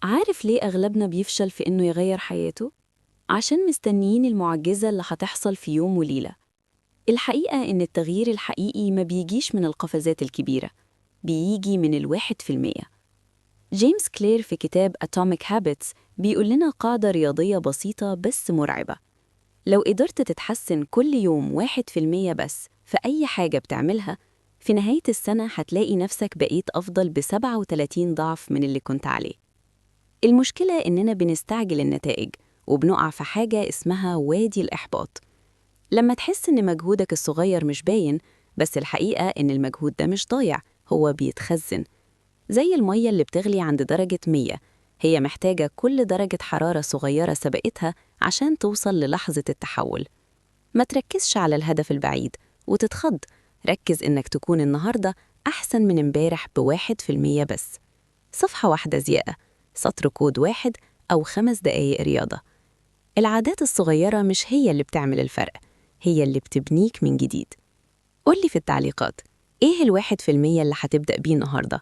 عارف ليه أغلبنا بيفشل في إنه يغير حياته؟ عشان مستنيين المعجزة اللي هتحصل في يوم وليلة. الحقيقة إن التغيير الحقيقي ما بيجيش من القفزات الكبيرة، بيجي من 1%. جيمس كلير في كتاب Atomic Habits بيقول لنا قاعدة رياضية بسيطة بس مرعبة: لو قدرت تتحسن كل يوم 1% بس في أي حاجة بتعملها، في نهاية السنة هتلاقي نفسك بقيت أفضل ب37 ضعف من اللي كنت عليه. المشكلة إننا بنستعجل النتائج وبنقع في حاجة اسمها وادي الإحباط. لما تحس إن مجهودك الصغير مش باين، بس الحقيقة إن المجهود ده مش ضايع، هو بيتخزن. زي المية اللي بتغلي عند درجة 100، هي محتاجة كل درجة حرارة صغيرة سبقتها عشان توصل للحظة التحول. ما تركزش على الهدف البعيد وتتخض، ركز إنك تكون النهاردة أحسن من امبارح ب1% بس. صفحة واحدة زيادة، سطر كود واحد، أو 5 دقايق رياضة. العادات الصغيرة مش هي اللي بتعمل الفرق، هي اللي بتبنيك من جديد. قولي في التعليقات، إيه ال1% اللي هتبدأ بيه النهاردة؟